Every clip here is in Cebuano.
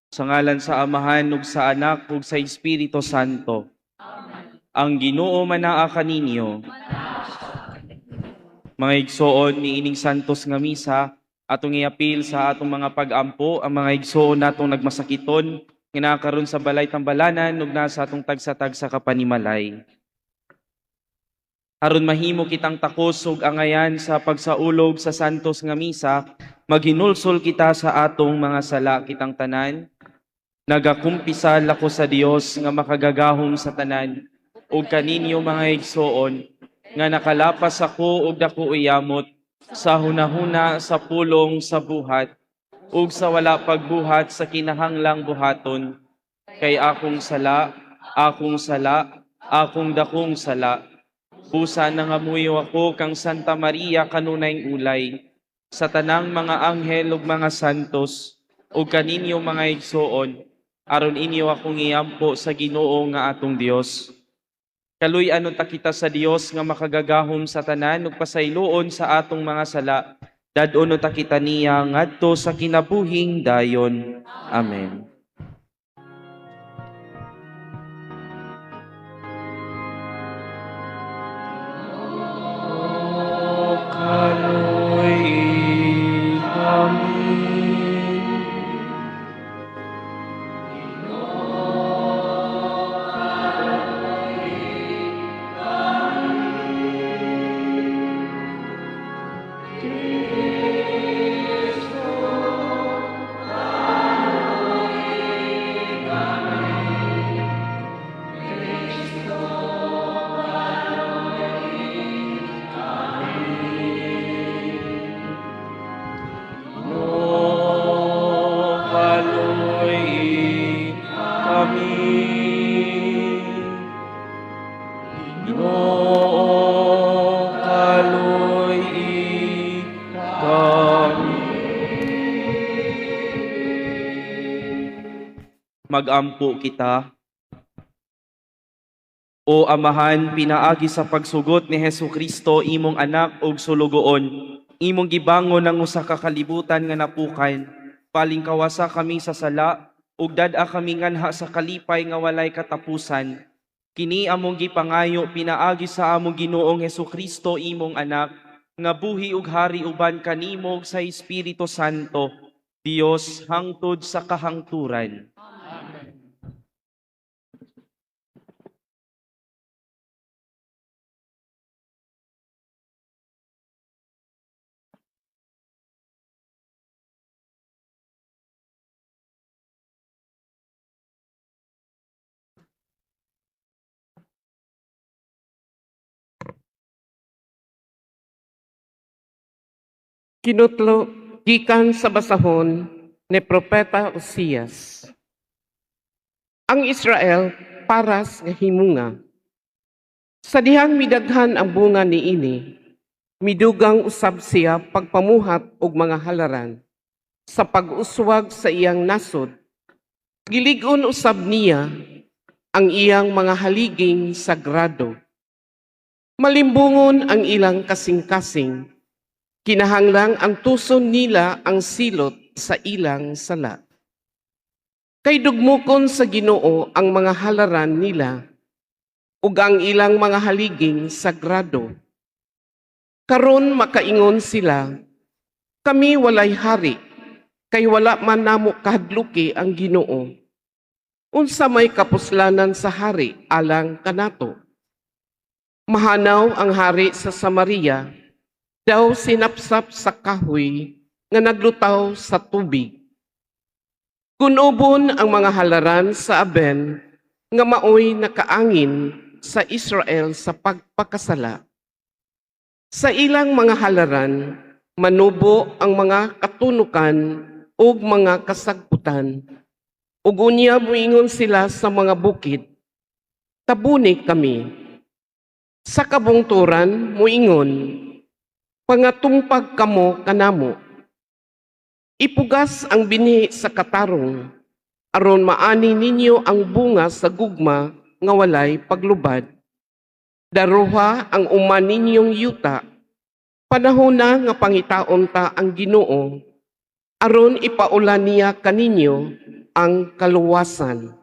Sa ngalan sa Amahan ug sa Anak ug sa Espiritu Santo. Ang Ginoo manaa kaninyo. Mga igsoon niining santos nga misa, atong iapil sa atong mga pag-ampo ang mga igsoon natong nagmasakiton nga naa karon sa balay tambalanan ug nasa atong tagsa-tagsa ka panimalay. Aron mahimo kitang takos ug angayan sa pagsaulog sa santos nga misa, maghinulsol kita sa atong mga sala kitang tanan. Nagakumpisal ako sa Dios nga makagagahom sa tanan ug kaninyo mga igsoon nga nakalapas ako og dako yamot sa hunahuna, sa pulong, sa buhat ug sa wala pagbuhat sa kinahanglang buhaton, kay akong sala, akong sala, akong dakong sala. Busa nangamuyo ako kang Santa Maria kanunayng ulay, sa tanang mga anghel ug mga santos ug kaninyo mga igsoon, aron inyo akong iampo sa Ginoo nga atong Dios. Kaluy-an unta kita sa Dios nga makagagahom sa tanan ug pasayloon sa atong mga sala. Dad-on unta kita niya ngadto sa kinabuhing dayon. Amen. Kaloy kami. Kaloy kami. Ginoo, kaloy kami. Magampo kita. O Amahan, pinaagi sa pagsugot ni Hesu Kristo imong anak ug sulugoon, imong gibangon ang usa ka kalibutan nga napukan, palingkawasa kami sa sala ug dad-a kami nganha sa kalipay nga walay katapusan. Kini among gipangayo pinaagi sa among Ginoong Hesu Kristo imong anak, nga buhi ug hari uban kanimo ug sa Espiritu Santo, Dios hangtod sa kahangturan. Kinutlo gikan sa basahon ni Propeta Osias. Ang Israel paras nga himunga. Sa dihang midaghan ang bunga niini, midugang usab siya pagpamuhat og mga halaran sa pag-uswag sa iyang nasod. Gilig-on usab niya ang iyang mga haliging sagrado. Malimbungon ang ilang kasing-kasing. Kinahanglang ang tuson nila ang silot sa ilang sala. Kay dugmukon sa Ginoo ang mga halaran nila ug ang ilang mga haliging sagrado. Karon makaingon sila, kami walay hari, kay wala man namo kahadluki ang Ginoo. Unsa may kapuslanan sa hari alang kanato? Mahanaw ang hari sa Samaria, daw sinapsap sa kahoy nga naglutaw sa tubig. Kunubon ang mga halaran sa Aben nga maoy nakaangin sa Israel sa pagpakasala. Sa ilang mga halaran, manubo ang mga katunukan ug mga kasagputan. Ug unya moingon sila sa mga bukid, tabuni kami. Sa kabungturan moingon, pangatumpag kamo kanamo. Ipugas ang binhi sa katarong, aron maani ninyo ang bunga sa gugma nga walay paglubad. Daruha ang uman ninyong yuta, panahon na nga pangitaon ta ang Ginoo, aron ipaulan niya kaninyo ang kaluwasan.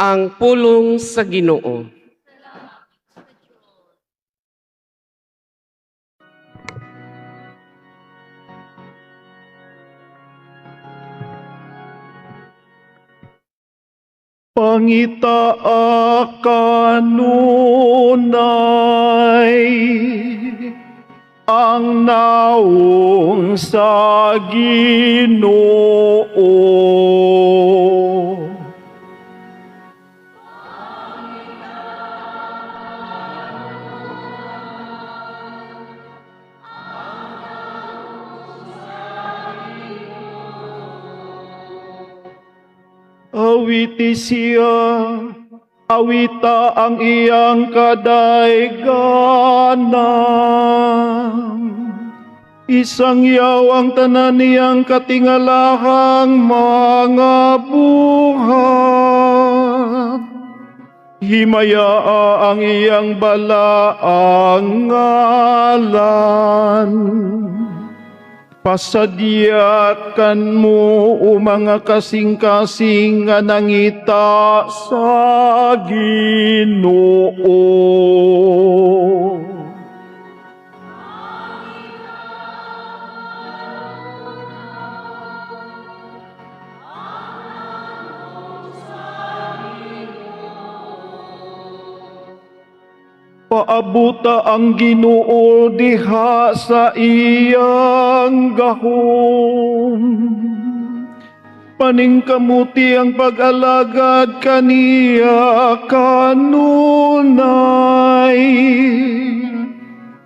Ang pulong sa Ginoo. Pangitaa kanunay ang naong sa Ginoo. Awiti siya, awita ang iyang kadayganan. Isangyaw ang tanan niyang katingalahang mga buhat. Himayaa ang iyang balaang ngalan. Pasadyakan mo, o mga kasing-kasing nga nangita sa Ginoo. Paabuta ang Ginoo diha sa iyang gahom. Paningkamuti ang pag-alagad kaniya kanunay.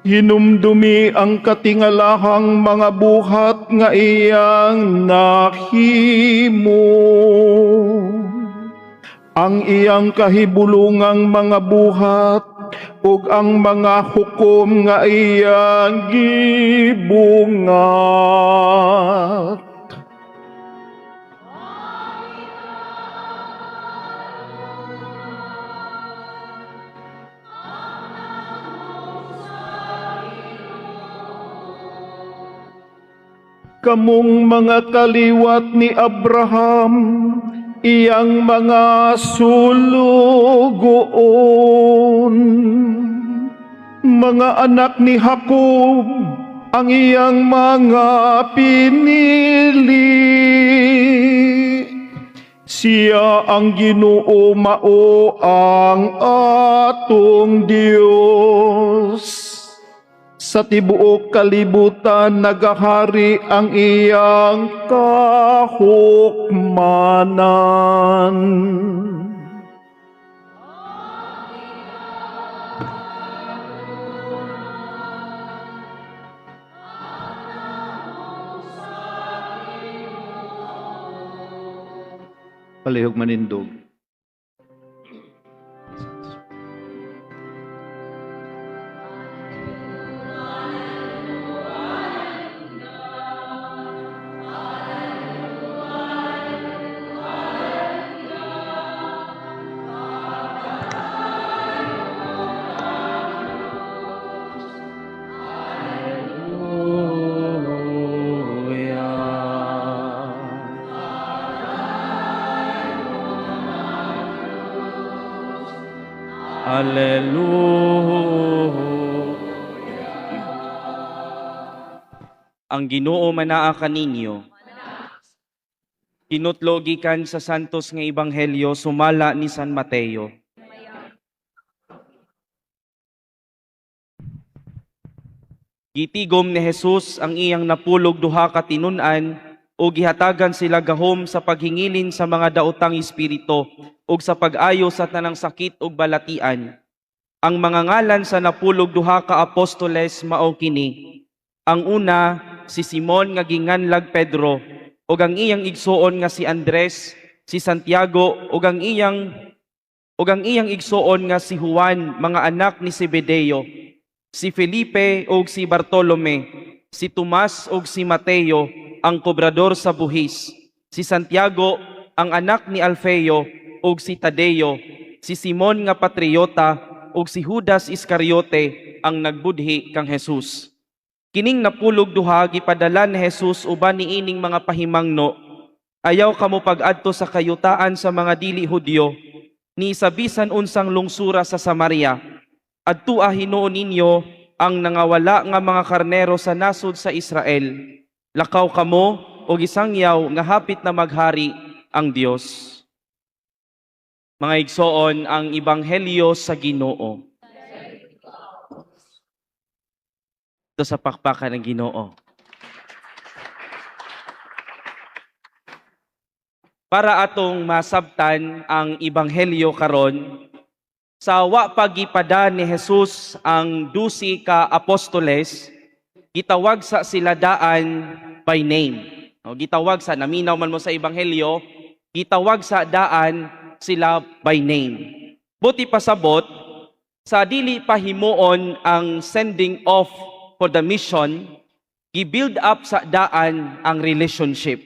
Hinumdumi ang katingalahang mga buhat nga iyang nahimo. Ang iyang kahibulungang mga buhat ug ang mga hukom nga iyang gibungat. Kamong mga kaliwat ni Abraham, iyang mga sulugoon, mga anak ni Jacob, ang iyang mga pinili. Siya ang Ginoo, mao ang atong Dios. Sa tibuok kalibutan nagahari ang iyang kahukmanan. Palihog manindog. Hallelujah. Ang Ginoo manaa kaninyo. Kinutlo gikan sa Santos nga Ebanghelyo sumala ni San Mateo. Gitigom ni Jesus ang iyang napulog duha ka tinun-an ug gihatagan sila gahom sa paghingilin sa mga daotang espiritu ug sa pag-ayo sa tanang sakit ug balatian. Ang mga ngalan sa napulog duha ka apostoles mao kini. Ang una si Simon nga ginganlag Pedro ug ang iyang igsuon nga si Andres, si Santiago ug ang iyang igsuon nga si Juan, mga anak ni Zebedeo, si Felipe ug si Bartolome, si Tomas ug si Mateo, ang kobrador sa buhis, si Santiago, ang anak ni Alfeo, ug si Tadeo, si Simon nga patriota, ug si Judas Iscariote, ang nagbudhi kang Jesus. Kining 12 gipadala ni Jesus uban niining mga pahimangno: "Ayaw kamo pag-adto sa kayutaan sa mga dili Hudyo, ni sa bisan unsang lungsura sa Samaria. Adtua hinuon ninyo ang nangawala nga mga karnero sa nasod sa Israel. Lakaw kamo og isangyaw nga hapit na maghari ang Dios." Mga igsoon, ang ebanghelyo sa Ginoo. Ito sa pakpakan ng Ginoo. Para atong masabtan ang ebanghelyo karon, sa wa pagipada ni Jesus ang 12 ka apostoles, gitawag sa sila daan by name. O, gitawag sa, naminaw man mo sa ebanghelyo, gitawag sa daan sila by name. Buti pasabot, sa dili pa himuon ang sending off for the mission, gi-build up sa daan ang relationship.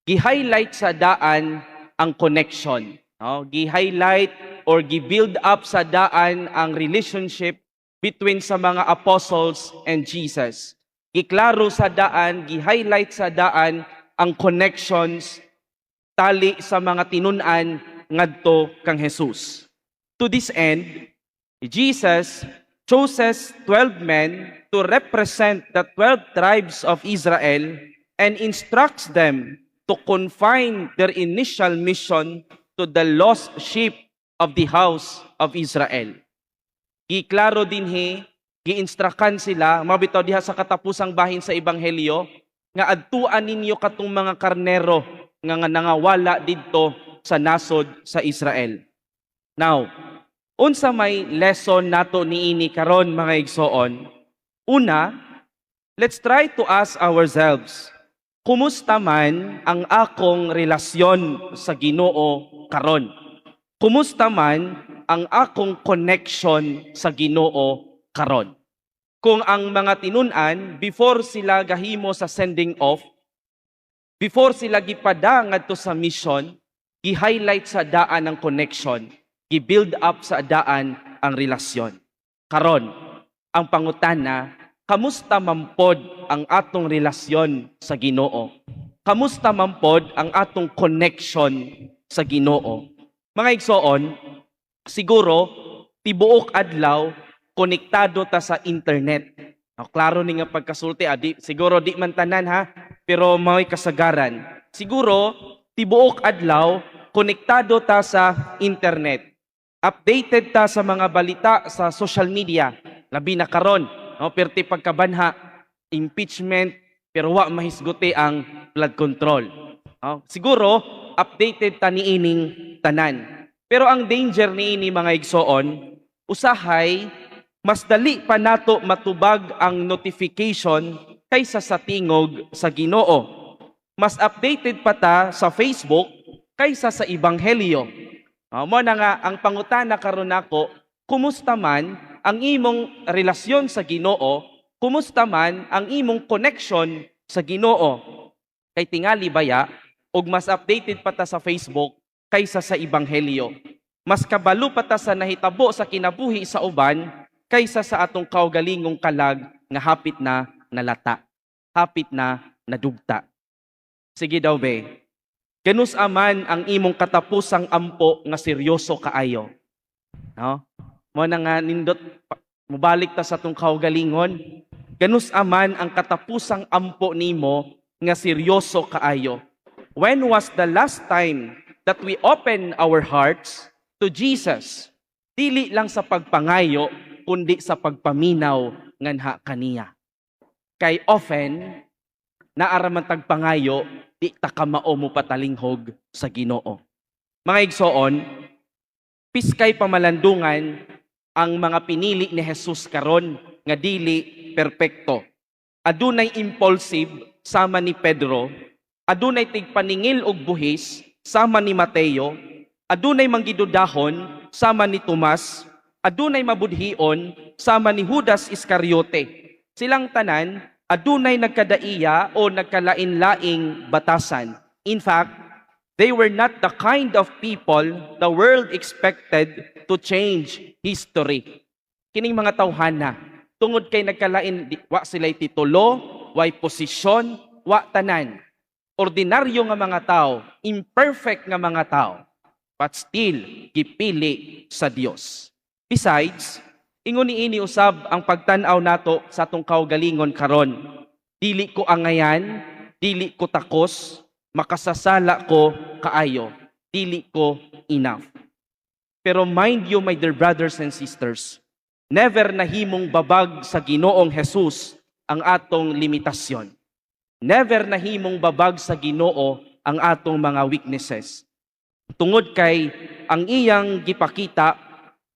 Gi-highlight sa daan ang connection. No? Gi-highlight or gi-build up sa daan ang relationship between sa mga apostles and Jesus. Giklaro sa daan, gi-highlight sa daan ang connections tali sa mga tinun-an ngadto kang Jesus. To this end, Jesus chooses 12 men to represent the 12 tribes of Israel and instructs them to confine their initial mission to the lost sheep of the house of Israel. Giklaro dinhi, giinstructan sila, mabitaw diha sa katapusang bahin sa ebanghelyo, nga adtuan ninyo katong mga karnero nga nangawala didto sa nasod sa Israel. Now, unsa may lesson nato niini karon, mga igsoon? Una, let's try to ask ourselves, kumusta man ang akong relasyon sa Ginoo karon? Kumusta man ang akong connection sa Ginoo karon? Kung ang mga tinun-an, before sila gahimo sa sending off, before sila gipada ngadto sa mission, gi-highlight sa daan ang connection, gi-build up sa daan ang relasyon. Karon, ang pangutana, kamusta man pod ang atong relasyon sa Ginoo? Kamusta man pod ang atong connection sa Ginoo? Mga igsoon, siguro tibuok adlaw konektado ta sa internet. O, klaro ni nga pagkasulti, siguro di man tanan ha, pero mao'y kasagaran. Siguro tibuok adlaw konektado ta sa internet. Updated ta sa mga balita sa social media, labi na karon, no, perti pagkabanha, impeachment, pero wa mahisguti ang flood control. No? Siguro updated ta niining tanan. Pero ang danger niini, mga igsoon, usahay mas dali pa nato matubag ang notification kaysa sa tingog sa Ginoo. Mas updated pa ta sa Facebook kaysa sa ebanghelyo. Mo na nga ang pangutana karon nako, kumusta man ang imong relasyon sa Ginoo? Kumusta man ang imong connection sa Ginoo? Kay tingali baya og mas updated pa ta sa Facebook kaysa sa ebanghelyo. Mas kabalo pa ta sa nahitabo sa kinabuhi sa uban kaysa sa atong kaugalingong kalag nga hapit na nalata, hapit na nadugta. Sige daw be. Kanus-a man ang imong katapusang ampo nga seryoso kaayo? No? Mo na nga nindot mubalik ta sa atong kaugalingon. Kanus-a man ang katapusang ampo nimo nga seryoso kaayo? When was the last time that we open our hearts to Jesus? Dili lang sa pagpangayo, kundi sa pagpaminaw nganha kaniya. Kay often, naa ra man tag pangayo, di ta kamao mo patalinghog sa Ginoo. Mga igsoon, piskay pamalandungan ang mga pinili ni Jesus karon nga dili perpekto. Adunay impulsive sama ni Pedro, adunay tigpaningil og buhis sama ni Mateo, adunay manggidudahon sama ni Tomas, adunay mabudhion sama ni Judas Iscariote. Silang tanan adunay nagkadaiya o nagkalain-laing batasan. In fact, they were not the kind of people the world expected to change history. Kining mga tawhana, Tungod kay nagkalain, wa sila'y titulo, way posisyon, wa tanan. Ordinaryo nga mga tao, imperfect nga mga tao, but still gipili sa Dios. Besides, ingon niini usab ang pagtan-aw nato sa atong kaugalingon karon. Dili ko angayan, dili ko takos, makasasala ko kaayo, dili ko enough. Pero mind you, my dear brothers and sisters, never nahimong babag sa Ginoong Jesus ang atong limitasyon. Never nahimong babag sa Ginoo ang atong mga weaknesses. Tungod kay ang iyang gipakita,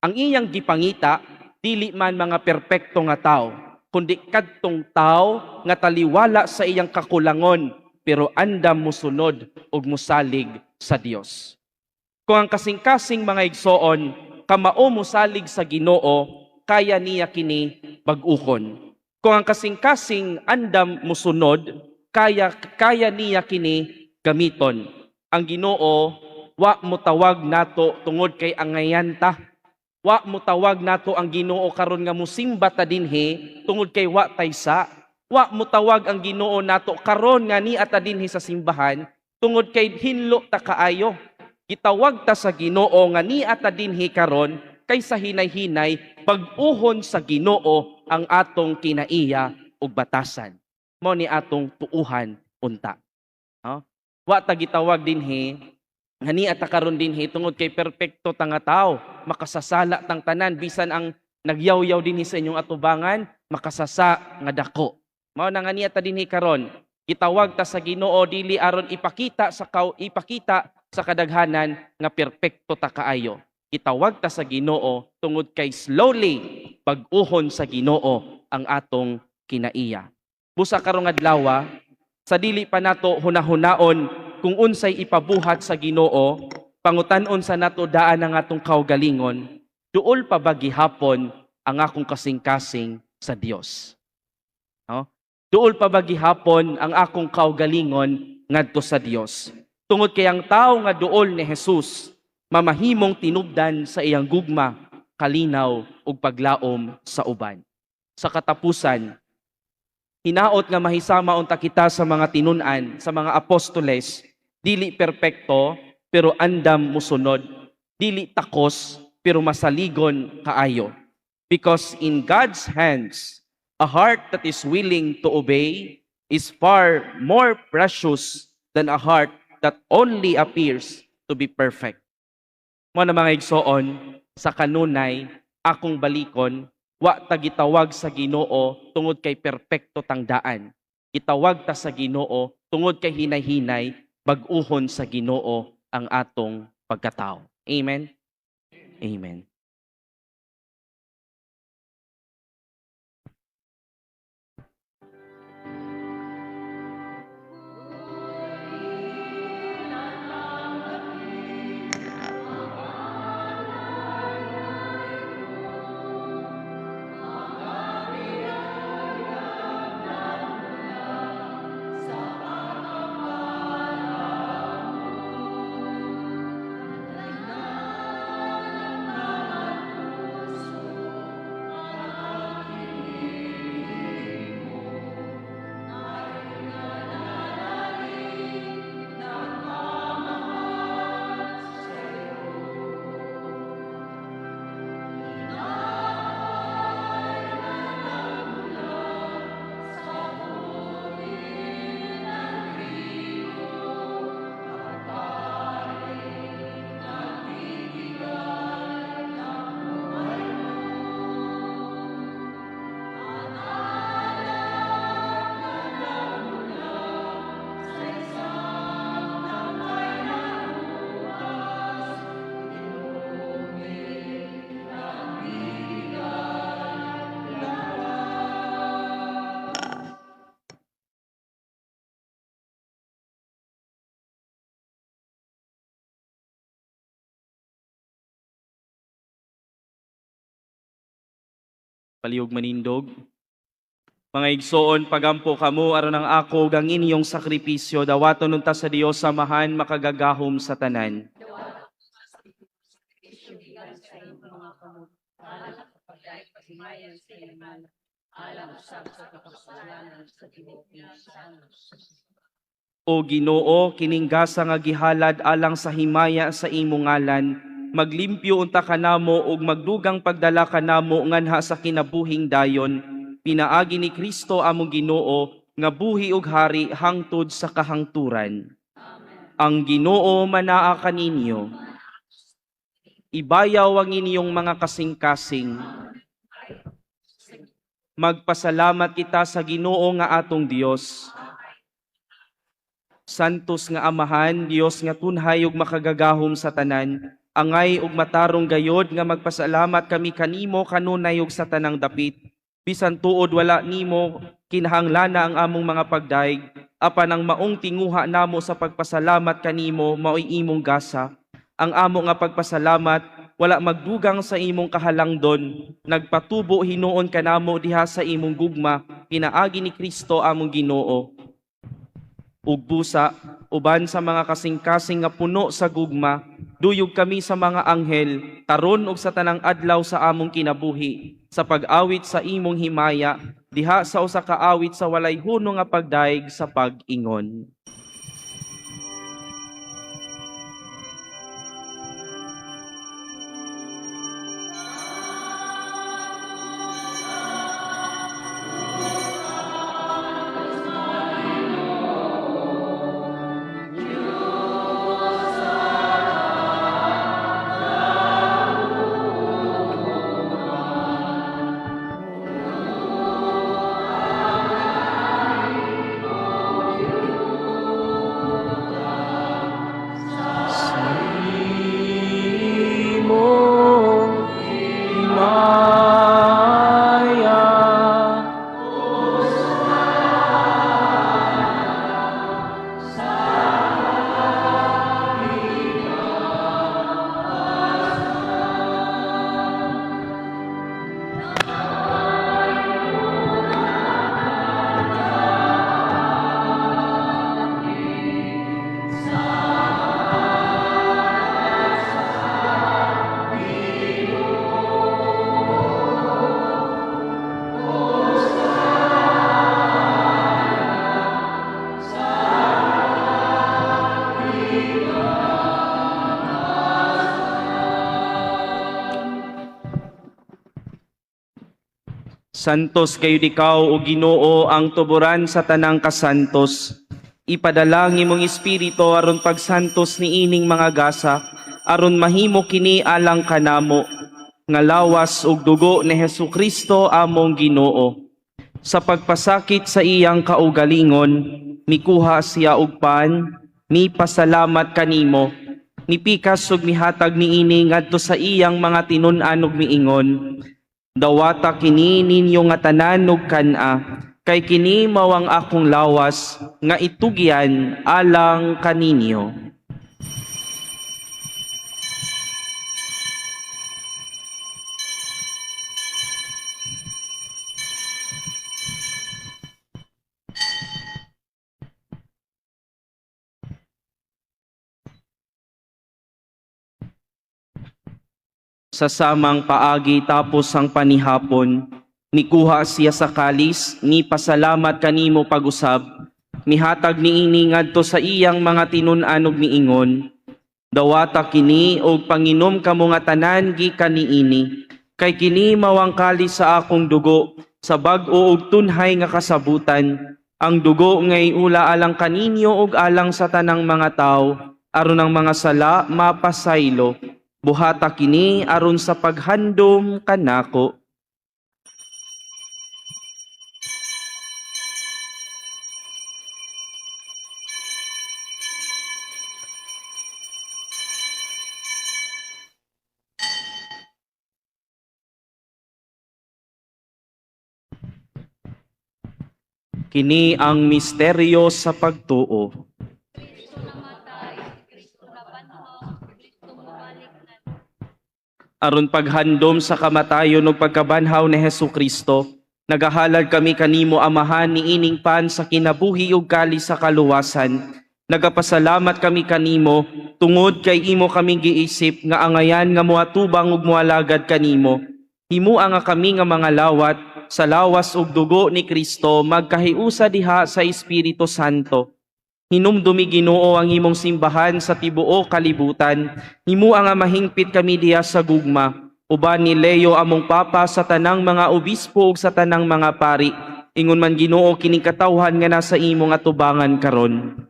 ang iyang gipangita, dili man mga perpekto nga tao, kundi kadtong tao nga taliwala sa iyang kakulangon, pero andam musunod ug musalig sa Dios. Kung ang kasing-kasing, mga igsoon, kamao musalig sa Ginoo, kaya niya kini bag-ukon. Kung ang kasing-kasing andam musunod, kaya kaya niya kini gamiton. Ang Ginoo wa motawag nato tungod kay angayan ta. Wa motawag nato ang Ginoo karon nga musimba ta dinhi tungod kay wa tay sa. Wa motawag ang Ginoo nato karon nga nia ta dinhi sa simbahan tungod kay hinlo ta kaayo. Gitawag ta sa Ginoo nga nia ta dinhi karon kay sa hinay-hinay bag-uhon sa Ginoo ang atong kinaiya ug batasan. Mao ni atong tuuhan unta. No? Wa ta gitawag dinhi nga nia ta karon dinhi tungod kay perpekto ta nga tawo, makasasala tang tanan, bisan ang nagyaw-yaw dinhi sa inyong atubangan, makasasa nga dako. Mao na nga nia ta dinhi karon. Gitawag ta sa Ginoo dili aron ipakita sa kadaghanan nga perpekto ta kaayo. Gitawag ta sa Ginoo tungod kay slowly bag-uhon sa Ginoo ang atong kinaiya. Busa karong adlaw, sa dili pa nato hunahunaon kung unsay ipabuhat sa Ginoo, pangutan-on sa nato daan ang atong kaugalingon, duol pa ba gihapon ang akong kasing-kasing sa Dios? No? Duol pa ba gihapon ang akong kaugalingon ngadto sa Dios? Tungod kay ang tao nga duol ni Jesus, mamahimong tinubdan sa iyang gugma, kalinaw ug paglaom sa uban. Sa katapusan, hinaot nga mahisama unta kita sa mga tinun-an, sa mga apostoles, dili perpekto pero andam musunod, dili takos pero masaligon kaayo. Because in God's hands, a heart that is willing to obey is far more precious than a heart that only appears to be perfect. Mao na, mga igsoon, sa kanunay, akong balikon, wa ta gitawag sa Ginoo tungod kay perpekto tang daan. Gitawag ta sa Ginoo tungod kay hinay-hinay bag-uhon sa Ginoo ang atong pagkatao. Amen. Amen. Palihog manindog. Mga igsoon, pagampo kamo aron ang ako ug ang inyong sakripisyo dawaton unta sa Dios Amahan makagagahom sa tanan. Alang usab sa kapasalanan sa tibuok sa O Ginoo, kining gasa nga gihalad alang sa himaya sa imong ngalan, maglimpyo unta kanamo ug magdugang pagdala kanamo nganha sa kinabuhing dayon. Pinaagi ni Kristo among Ginoo, nga buhi ug hari hangtod sa kahangturan. Ang Ginoo manaa kaninyo. Ibayaw ang inyong mga kasing-kasing. Magpasalamat kita sa Ginoo nga atong Dios. Santos nga Amahan, Dios nga tunhay ug makagagahom sa tanan, angay ug matarong gayod nga magpasalamat kami kanimo kanunay ug sa tanang dapit. Bisan tuod wala nimo kinahanglana ang among mga pagdaig, apan ang maong tinguha namo sa pagpasalamat kanimo maoy imong gasa. Ang amo nga pagpasalamat wala magdugang sa imong kahalangdon, nagpatubo hinuon kanamo diha sa imong gugma, pinaagi ni Kristo among Ginoo. Ug busa, uban sa mga kasing-kasing nga puno sa gugma, duyog kami sa mga anghel, karon ug sa tanang adlaw sa among kinabuhi, sa pag-awit sa imong himaya, diha sa usa ka awit sa walay hunong nga pagdaig sa pag-ingon. Imong himaya. Santos kayo ikaw, o Ginoo, ang tuburan sa tanang kasantos. Ipadala ang imong espiritu aron pagsantos ni ining mga gasa, aron mahimo kini alang kanamo, nga lawas ug dugo ni Hesus Kristo among Ginoo. Sa pagpasakit sa iyang kaugalingon, mikuha siya og pan, mipasalamat kanimo, nipikas ug mihatag niini ngadto sa iyang mga tinun-an ug miingon, "Dawata kini ninyo nga tanan ug kan-a, kay kini mao ang akong lawas nga itugyan alang kaninyo." Sa samang paagi tapos ang panihapon, nikuha siya sa kalis, ni pasalamat kanimo pag-usab, mihatag niini ngadto sa iyang mga tinun-an ug miingon, "Dawata kini og panginom kamo nga tanan gikan niini, kay kini mao ang kalis sa akong dugo, sa bag-o ug tunhay nga kasabutan, ang dugo nga iula alang kaninyo ug alang sa tanang mga tawo, aron ang mga sala mapasaylo. Buhata kini aron sa paghandom kanako." Kini ang misteryo sa pagtuo. Kristo namatay, Kristo nabanhaw, Kristo mobalik na. Aron paghandom sa kamatayon ug pagkabanhaw ni Hesus Kristo, nagahalad kami kanimo, Amahan, niining pan sa kinabuhi ug kalis sa kaluwasan. Nagapasalamat kami kanimo tungod kay imo kaming giisip nga angayan nga moatubang ug moalagad kanimo. Himua nga kami nga mga lawat sa lawas ug dugo ni Kristo magkahiusa diha sa Espiritu Santo. Hinumdumi, Ginoo, ang imong simbahan sa tibuok kalibutan. Himua nga mahingpit kami diha sa gugma. Uban ni Leo among Papa, sa tanang mga obispo ug sa tanang mga pari. Ingon man, Ginoo, kining katawhan nga nasa imong atubangan karon.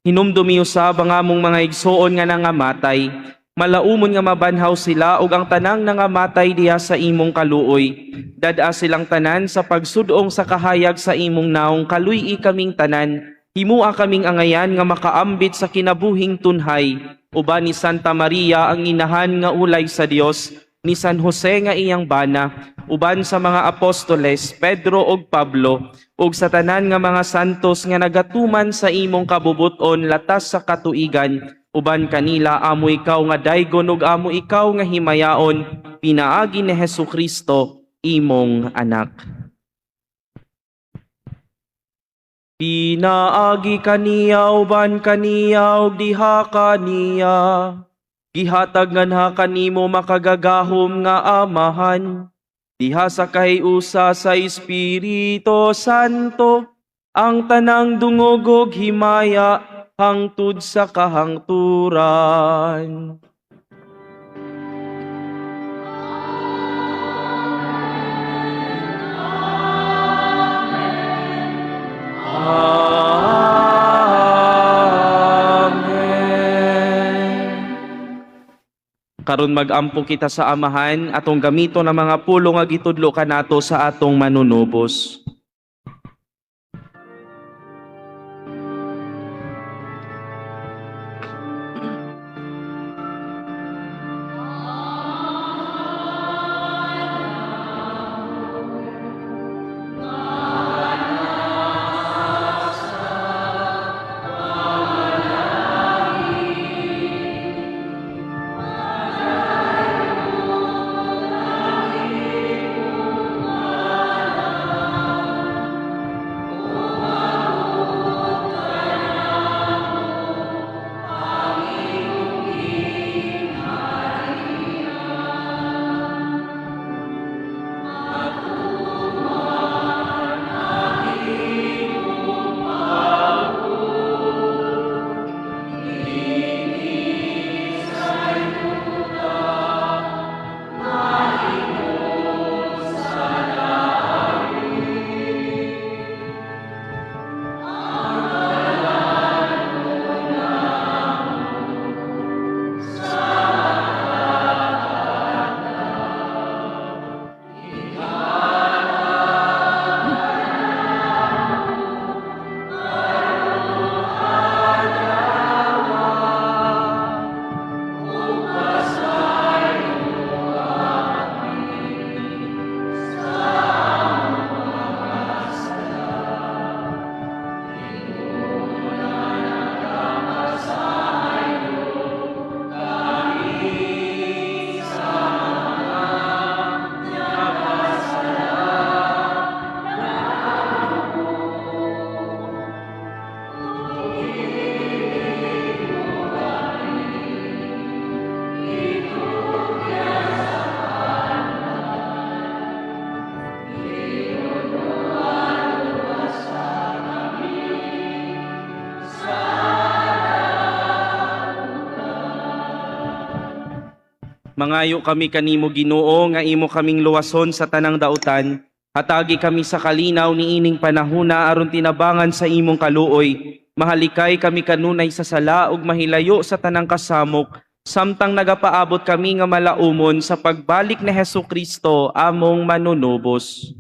Hinumdumi usab ang among mga igsoon nga nangamatay. Malaumon nga mabanhaw sila ug ang tanang nangamatay diha sa imong kaluoy. Dad-a silang tanan sa pagsudong sa kahayag sa imong naong. Kaluy-i kaming tanan. Himua kaming angayan nga makaambit sa kinabuhing tunhay. Uban ni Santa Maria ang inahan nga ulay sa Dios, ni San Jose nga iyang bana, uban sa mga apostoles Pedro ug Pablo, ug sa tanan nga mga santos nga nagatuman sa imong kabubuton latas sa katuigan, uban kanila amo ikaw nga daygon ug amo ikaw nga himayaon pinaagi ni Hesus Kristo imong anak. Pinaagi kaniya, uban kaniya ug diha kaniya, gihatag nganha kanimo makagagahom nga Amahan, diha sa kahiusa sa Espiritu Santo, ang tanang dungog ug himaya hangtod sa kahangturan. Amen. Karon mag-ampo kita sa Amahan, atong gamiton ang mga pulong nga gitudlo kanato sa atong manunubos. Mangayo kami kanimo, Ginoo, nga imo kaming luwason sa tanang dautan. Hatagi kami sa kalinaw niining panahuna aron tinabangan sa imong kaluoy. Mahalikay kami kanunay sa sala ug mahilayo sa tanang kasamok samtang nagapaabot kami nga malaumon sa pagbalik ni Hesus Kristo among manunubos.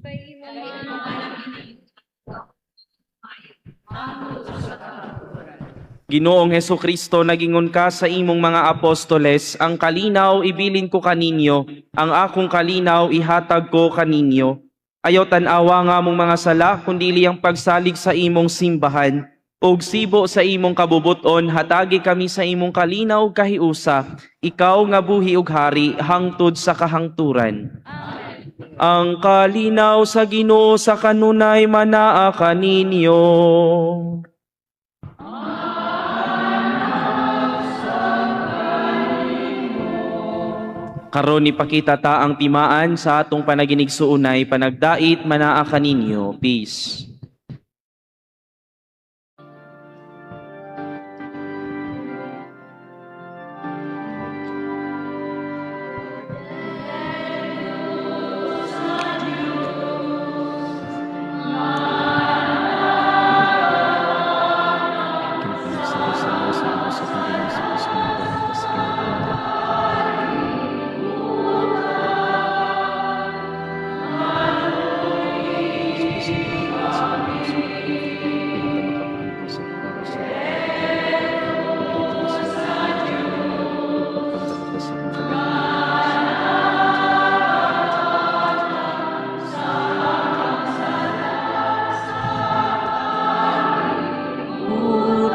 Ginoong Hesus Kristo, nagingon ka sa imong mga apostoles, "Ang kalinaw ibilin ko kaninyo, ang akong kalinaw ihatag ko kaninyo." Ayaw tan-awa nga among mga sala, kundili ang pagsalig sa imong simbahan. Ug sibo sa imong kabubuton, hatagi kami sa imong kalinaw ug kahiusa, ikaw nga buhi ug hari hangtod sa kahangturan. Ang kalinaw sa Ginoo sa kanunay manaa kaninyo. Karon ipakita ta ang timaan sa atong panaginigsuonay, panagdait manaa kaninyo. Peace.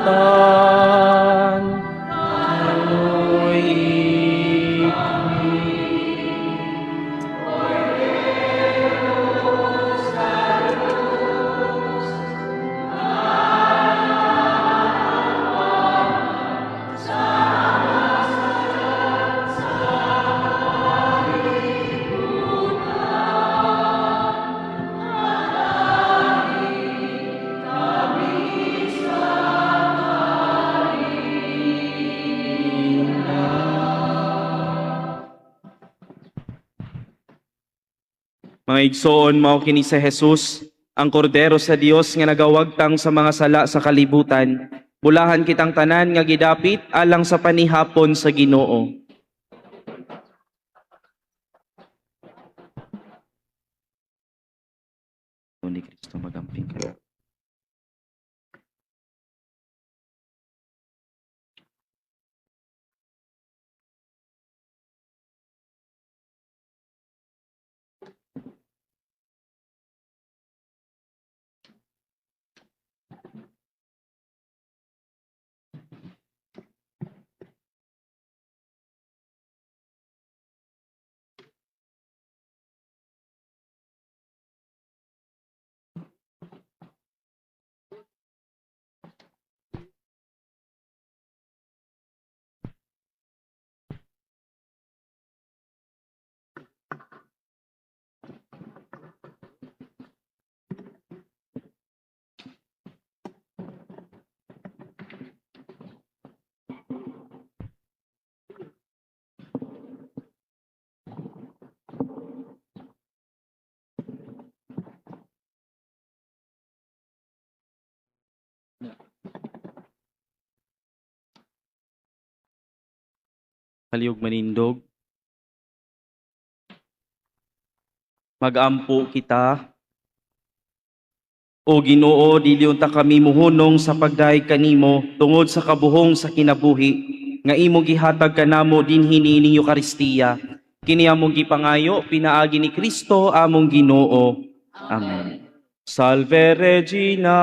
Butan, kaloy. Mga igsoon, mao kini sa Jesus, ang kordero sa Dios nga nagawagtang sa mga sala sa kalibutan. Bulahan kitang tanan nga gidapit alang sa panihapon sa Ginoo. Ni Kristo magamping ka. Palihog manindog. Magampo kita. O Ginoo, dili unta kami muhunong sa pagdayeg kanimo tungod sa kabuhong sa kinabuhi nga imong gihatag kanamo dinhi niining Eukaristiya. Kini among gipangayo pinaagi ni Kristo among Ginoo. Amen. Salve Regina.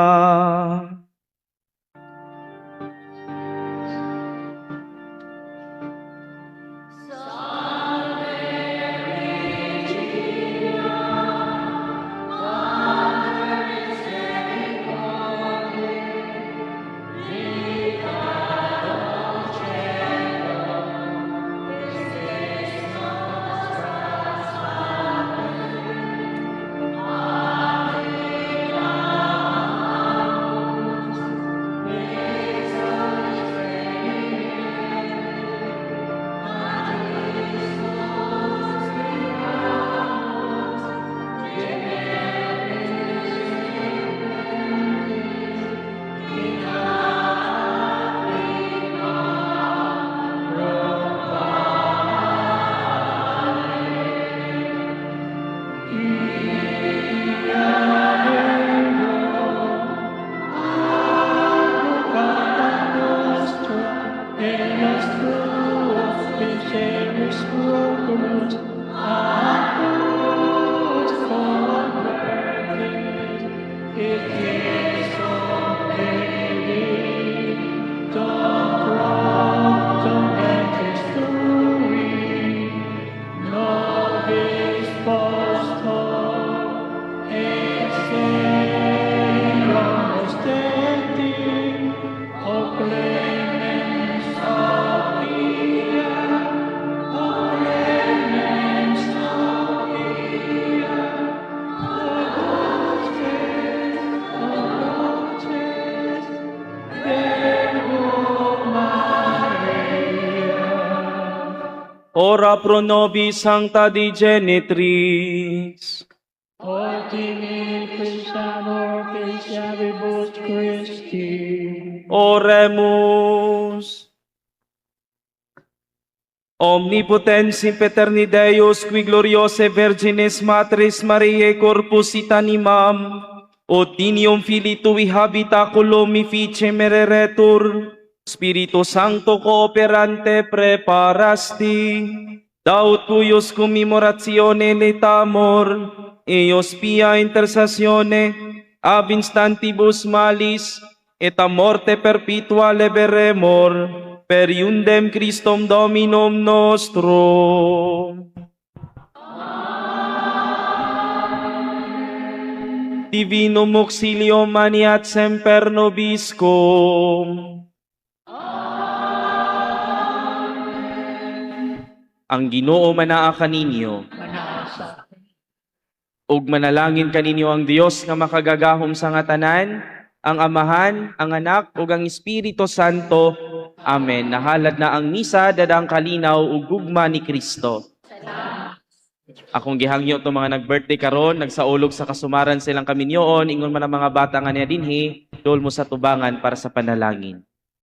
O clemens Sophia, O clemens. Ora pro nobis, Sancta Dei Genitrix. Ultimi Christiano Christianibus Christi. Oremus. Omnipotens sempiterni Deus, qui gloriosae Virginis Matris Mariae corpus sit animam, ut dignum Filii tui habitaculum effice mereretur, Spiritu Sancto cooperante praeparasti, da ut cuius commemoratione laetamur, eius pia intercessione, ab instantibus malis, et a morte perpetua liberemur, per iundem Christum Dominum nostrum. Divinum auxilium maneat semper nobiscum. Ang Ginoo manaa kaninyo. Manasa. Ug manalangin kaninyo ang Dios nga makagagahom sa nga tanan, ang Amahan, ang Anak ug ang Espiritu Santo. Amen. Nahalad na ang misa dadang kalinaw ug gugma ni Kristo. Akong gihangyo to mga nag-birthday karon, nagsaulog sa kasumaran silang kaminyoon, ingon man ang mga bata nga niya dinhi, dol mo sa tubangan para sa panalangin.